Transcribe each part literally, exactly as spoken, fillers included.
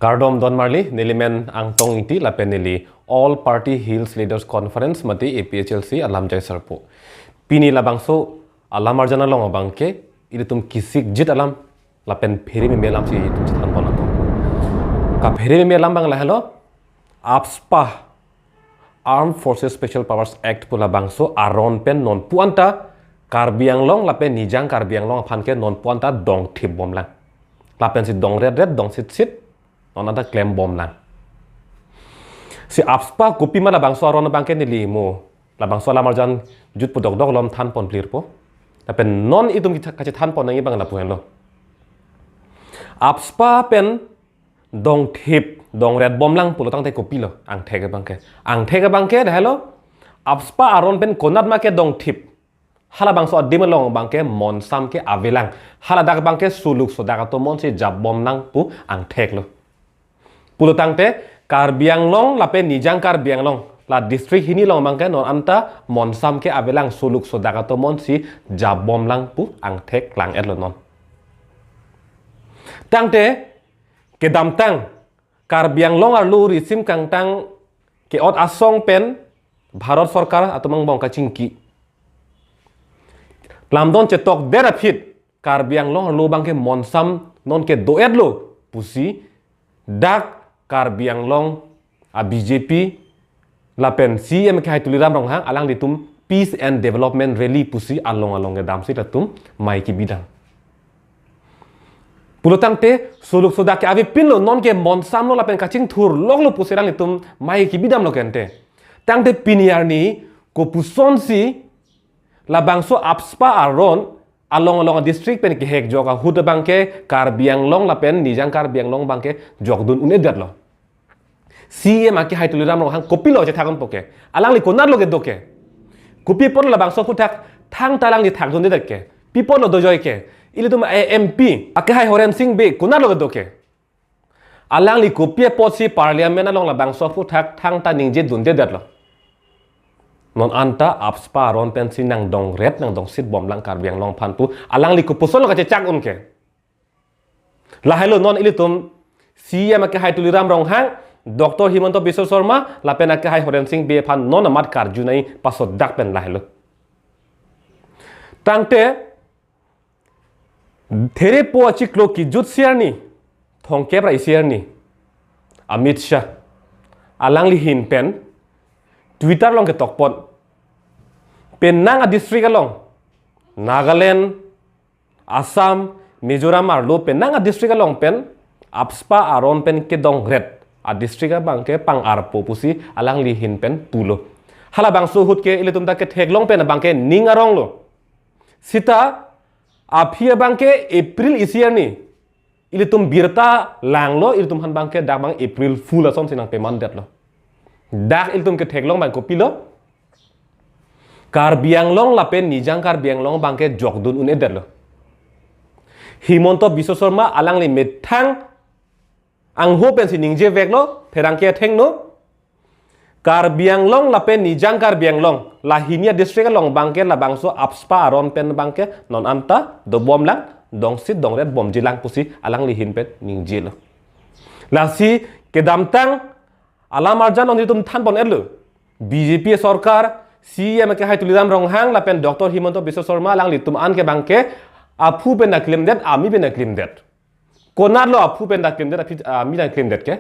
Kardom don marli, neli men Angtong Ingti lapen neli All Party Hills Leaders Conference mate A P H L C alamjai sarpo. Pini labangso alam arjan along abangke ilitum kisik jit alam lapen phere meme alam si itum chethan pon apo. Kaphere meme alam abang lahelo, AFSPA, Armed Forces Special Powers Act pu labangso aron pen nonpu anta Karbi Anglong lapen Nijang Karbi Anglong aphan ke nonpu anta dongthip bomlang. Lapen si dongretret, dongsitsit, non anta klem bomlang. Si AFSPA kopi ma labangso aron abangke neli mo labangso alam arjan jut pu dokdok alom than pon plirpo. Lapen non itum kita kachethan pon nangji abang lapu henlo. AFSPA pen dongthip, dongret bomlang pulo tangte kopilo angthek abangke. Angthek abangke dahelo, AFSPA aron pen konat ma ke dongthip, halabangso adim along abangke monsam ke avelang. Haladak abangke suluk sodak atomon si jap bomlang pu angthek lo. Pulo tangte Karbi Anglong lapen Nijang Karbi Anglong, la district hini along abangke non anta monsam ke avelang, suluk sodak atomon si jap bomlang pu angthek lang-etlo non. Tangte kedamtang Karbi Anglong arlo risim kangtang ke-ot asong pen Bharat Sorkar atum angbong kachingki, lamdon chetokdet aphi Karbi Anglong arlo abangke monsam non ke do-etlo pusi dak Karbi Anglong a B J P lapen C E M akehai Tuliram Ronghang alanglitum Peace and Development Rally pusi along along kedam si latum mei kebidam. Pulo tangte suluk sodak ke avepinlo, non ke monsam lo lapen kachingthur loklo pusi alanglitum mei kebidamlo kente. Tangte pini arni kopuson si labangso AFSPA aron along along district pen kehek jok ahut abangke Karbi Anglong lapen Nijang Karbi Anglong abangke jokdun un-edetlo. C E M akehai Tuliram Ronghang kopilo chethak ponpo ke? Alangli konatlo kedo ke? Kopi apot labangso aphuthak thangta alangli thakdundedet ke? Pi apotlo dojoi ke? Ilitum a M P akehai Horensing Bey konatlo kedo ke? Alangli kopi apotsi Parliament along labangso aphuthak thangta ningjedundedetlo? Non anta AFSPA aron pensi nangdongret nangdongsit bomlang Karbi Anglong aphan pu alangli kopuson lo kachechak un ke? Lahelo non ilitum C E M akehai Tuliram Ronghang, Doctor Himanta Biswa Sarma lapen akehai Horensing Bey aphan non amat karju nangji pasodak pen lahelo. Tangte therepo achiklo kejut isi arni, thomkep ra isi arni, Amit Shah alangli ahin pen Twitter along ketok pon, penang a district along, Nagaland, Assam, Mizoram arlo penang a district along pen AFSPA aron pen kedongret a district abangke pang-arpo pusi alangli ahin pen pulo. Halabangso ahut ke ilitum ta ketheklong pen abangke ning aronglo. Sita aphi abangke April isi arni ilitum birta langlo, ilitum aphan abangke dak abang April Fool asonsi nangpemandetlo. Dak ilitum ketheklong abang kopilo? Karbi Anglong lapen Nijang Karbi Anglong abangke jokdun un-edetlo. Himanta Biswa Sarma alangli methang angho pensi ningjeveklo, pherangke athengno, Karbi Anglong lapen Nijang Karbi Anglong, la hini a district along abangke labangso AFSPA aron pen abangke non anta dobomlang, dongsit dongret bomjilang pusi alangli ahin pen ningjelo. Lasi kedamtang alam arjan along itum than pon-etlo, B J P sorkar, C E M akehai Tuliram Ronghang lapen Doctor Himanta Biswa Sarma alanglitum an ke abangke aphu pen ta klemdet, ami pen ta klemdet. Konatlo aphu pen ta klemdet, aphi, ami ta klemdet ke?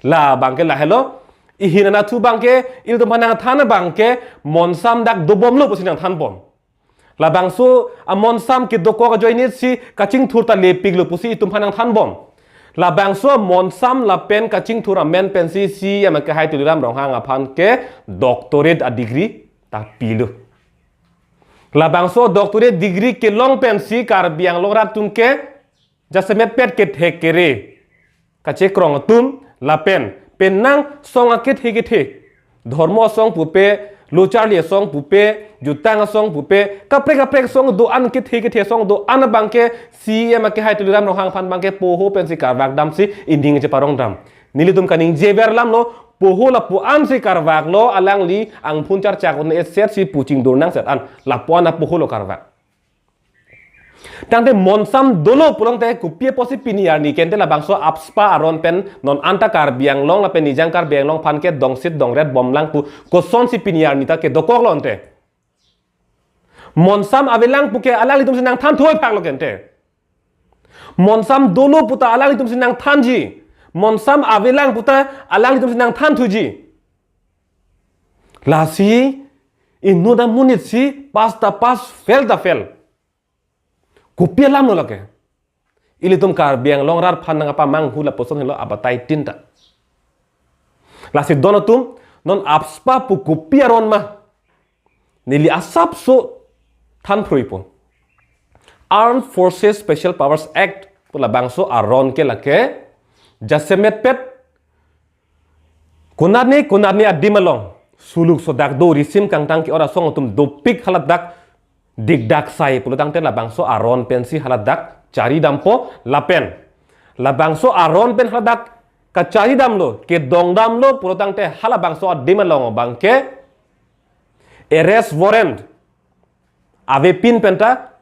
La abangke lahelo, ihin anatthu abangke ilitum aphan nangthan abangke monsam dak dobomlo pusi nangthan pon. Labangso amonsam kedokok ajoinesi kachingthur ta lepiklo pusi itum aphan nangthan pon. Labangso monsam lapen kachingthur amen pensi C E M akehai Tuliram Ronghang aphan ke doctorate a degree ta pilo. Labangso doctorate degree kelong pensi Karbi Anglong arat atum ke jasemetpet kethek kere, kachekrong atum lapen penang asong akethe kethe, dhormo asong pupe, lo charli asong pupe, jutang asong pupe, kaprek kaprek asong do-an kethe kethe asong do-an abangke C E M akehai Tuliram Ronghang aphan abangke poho pensi karvak damsi ining cheparong dam. Nelitum kaningjever alamlo, poho lapu-ansi karvaklo, alangli angphun charchak un-esetsi pu chingdur nangset an, lapu-an apoho lo karvak. Tangte monsam dolo pulote kopi apotsi pini arni ke ante labangso AFSPA aron pen non anta Karbi Anglong lapen Nijang Karbi Anglong aphan ke dongsit dongret bomlang pu kosonsi pini arni ta kedokoklo ante. Monsam avelang pu ke alanglitumsi nangthan thuvoiphaklo ke ante. Monsam dolo puta alanglitumsi nangthanji. Monsam avelang puta alanglitumsi nangthan thuji. Lasi inut amonit si pass ta pass, fail ta fail. Kopi alamlo lake. Ilitum Karbi Anglong rat aphan nangpamanghu lapuson helo abatai tin ta. Lasi don atum, non AFSPA pu kopi aron ma? Neli asapso than phruipo. Armed Forces Special Powers Act pu labangso aron ke lake jasemet pet konatne konatne adim along suluk sodak do risim kangtang ke-ot asong atum dopik haladak dikdak sai pulo tangte labangso aron pensi haladak charidampo lapen labangso aron pen haladak kacharidamlo, kedongdamlo pulo tangte halabangso adim along abang ke arrest warrant avepin penta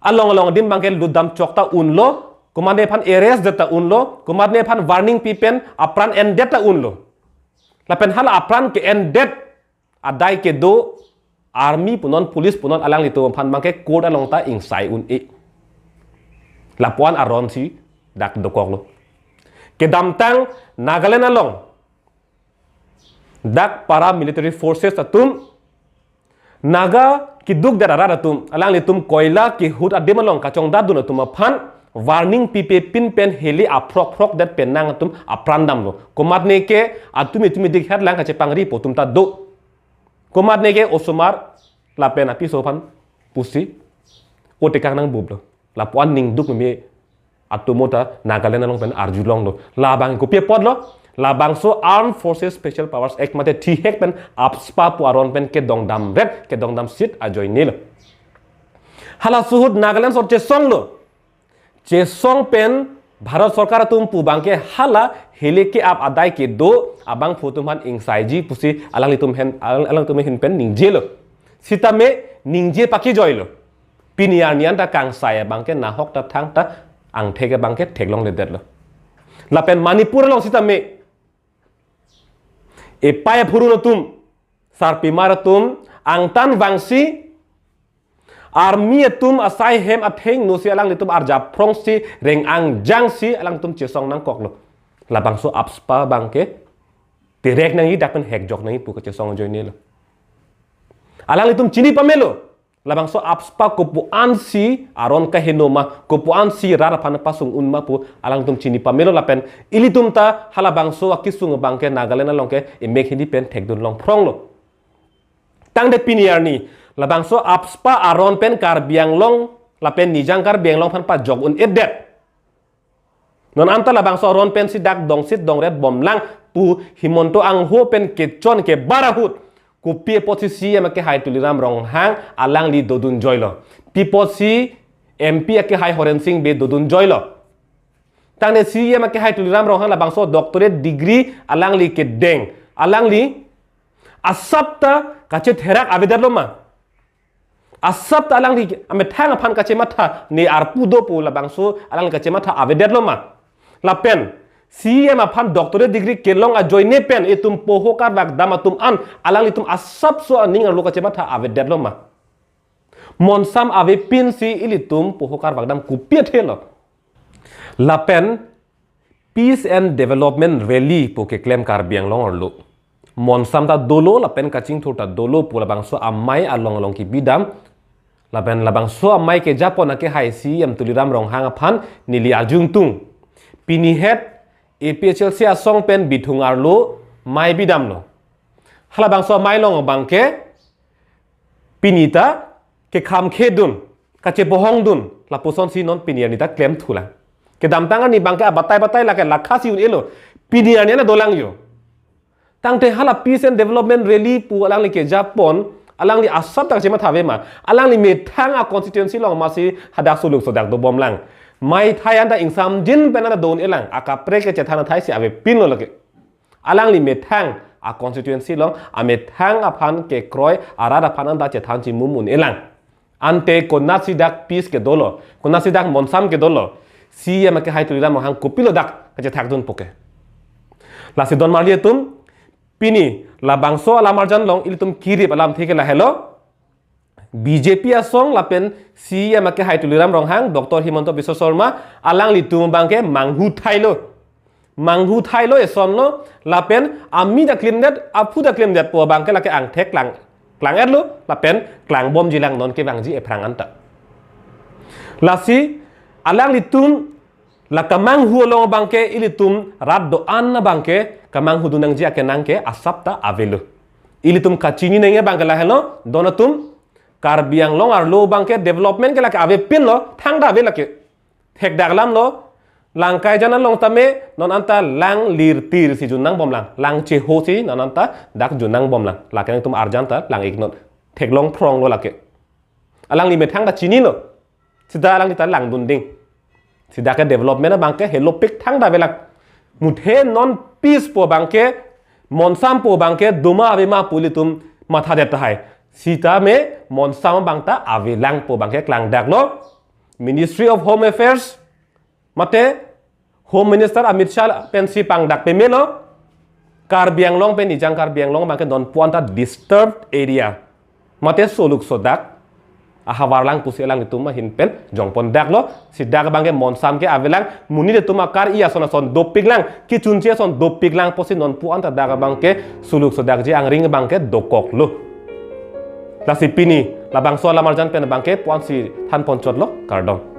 along along adim abang ke lutdam chok ta unlo, komatne aphan arrest det ta unlo, komatne aphan warning pi pen apran endet ta unlo. Lapen hala apran ke-endet adai kedo army punon police punon alanglitum aphan abang ke court along ta ingsai un-e. Lapuan aron si dak dokoklo. Kedamtang Nagaland along dak paramilitary forces atum Naga keduk det arat atum alanglitum koila kehut adim along kachongdatdun atum aphan warning pipe pin pen heli aphrok phrok det penang atum apran damlo. Komatne ke atumi tumi dik het lang kachepangri po atum ta do. Komatne ke osomar lapen apiso aphan pusi otekang nangbuplo. Lapuan ningduk meme atomo ta Nagaland along pen arjulonglo. Labang kopi apotlo? Labangso Armed Forces Special Powers Act mate thihek pen AFSPA pu aron pen kedongdamret, kedongdamsit ajoinelo. Halaso ahut Nagaland sor chesonglo. Chesong pen Bharat Sorkar atum pu abang ke hala heli ke-ap adai kedo abangphu atum aphan ingsaiji pusi alanglitum hen, alang, alanglitum ahin pen ningjelo. Sitame ningje pakijoilo. Pini arni anta kangsai abang ke nahok ta thangta angthek abang ke theklongledetlo. Lapen Manipur along sitame epei aphurun atum, sarpimar atum angtan vangsi army atum asai hem athengno si alanglitum arjaphrongsi reng angjangsi alanglitum chesong nangkoklo. Labangso AFSPA abang ke terek nangji dak pen hekjok nangji pu kachesong ajoinelo. Alanglitum chini pamelo. Labangso AFSPA kopu ansi aron kaheno ma, kopu ansi rat aphan pasung un ma pu alangtum chini pamelo lapen ilitum ta halabangso akisung abang ke Nagaland along ke emek hini pen thekdun longphronglo. Tangte pini arni labangso AFSPA aron pen Karbi Anglong lapen Nijang Karbi Anglong aphan pajok un-edet. Non anta labangso aron pensi dak dongsit dongret bomlang pu Himanta Angho pen kechon kebar ahut kopi apotsi C E M akehai Tuliram Ronghang alangli dodun joilo. Pi apotsi M P akehai Horen Sing Bey dodun joilo. Tangte C E M akehai Tuliram Ronghang labangso doctorate degree alangli kedeng. Alangli asap ta kachetherak avedetlo ma? Asap ta alangli amethang aphan kachematha ne arpu do pu labangso alangli kachematha avedetlo ma? Lapen C E M aphan doctorate degree kelong ajoine pen itum poho karvak dam atum an alanglitum asapso aning arlo kachematha avedetlo ma? Monsam avepinsi ilitum poho karvak dam kopi athelo? Lapen Peace and Development Rally pu keklem Karbi Anglong arlo. Monsam ta dolo lapen kachingthur ta dolo pu labangso amei along along kibidam. Lapen labangso amei kejapon akehai C E M Tuliram Ronghang aphan neli arjungtung. Pini het A P H L C asong pen Bithung arlo mei bidamlo. Halabangso amei along abang ke pini ta kekhamkhedun, kachepohongdun, lapusonsi non pini arni ta klemthulang. Kedamtang arni abang ke abatai batai lake lakhasi un-elo, pini arni ana dolang jo. Tangte hala Peace and Development Rally pu alangli kejapon, alangli asap ta kachematha ave ma, alangli methang a constituency along masi hadak suluk sodak dobomlang. Mei thai anta ingsamjin pen ana do un-elang, akaprek kechethan athai si avepinlo lake. Alangli methang a constituency along amethang aphan kekroi arat aphan anta chethan chimum un-elang. Ante konatsi dak peace kedolo, konatsi dak monsam kedolo, C E M akehai Tuliram Ronghang kopilo dak kachethakdunpo ke. Lasi don marli atum, pini labangso alam arjan along ilitum kirip alamthe ke lahelo. B J P asong lapen C E M akehai Tuliram Ronghang, Doctor Himanta Biswa Sarma, alanglitum abangke manghu thailo. Manghu thailo, esonlo, lapen ami ta klimdet, aphu ta klimdet pu abangke lake angthek klang, klang-etlo, lapen klangbomjilang, non kevangji ephrang anta. Lasi alanglitum la kemanghu along abangke ilitum rat do-an abangke kemanghudun nangji akenang ke asap ta avelo. Ilitum kachini nangji abangke lahelo, don atum, Karbi Anglong arlo abangke development ke lake avepinlo, thangta ave lake. Thekdak alamlo, lang kaijan along tame non anta lang lirtir si junnangbomlang, lang cheho si non anta dak junnangbomlang. Lake nangtum arjan ta lang-iknon. Theklong phronglo lake. Alangli methang ta chinilo. Seta alangli ta langdunding. Seta ke development abangke helopik thangta avelang. Muthe non peace pu abangke, monsam pu abangke doma avema pu ilitum mathadet tahai. Sitame monsam abang ta avelang pu abangke klangdaklo. Ministry of Home Affairs mate Home Minister Amit Shah pensi pangdak pemelo, Karbi Anglong pen Nijang Karbi Anglong abangke non pu anta disturbed area mate soluk sodak ahavarlang pusi alanglitum ahin pen jongpondaklo. Si dak abangke monsam ke avelang, monit atum akar-i ason ason dopiklang, kechunche ason dopiklang pusi non pu anta dak abangke soluk sodakji angring abangke dokoklo. Lasi pini labangso alam arjan pen abangke pu ansi thanponchotlo, kardom.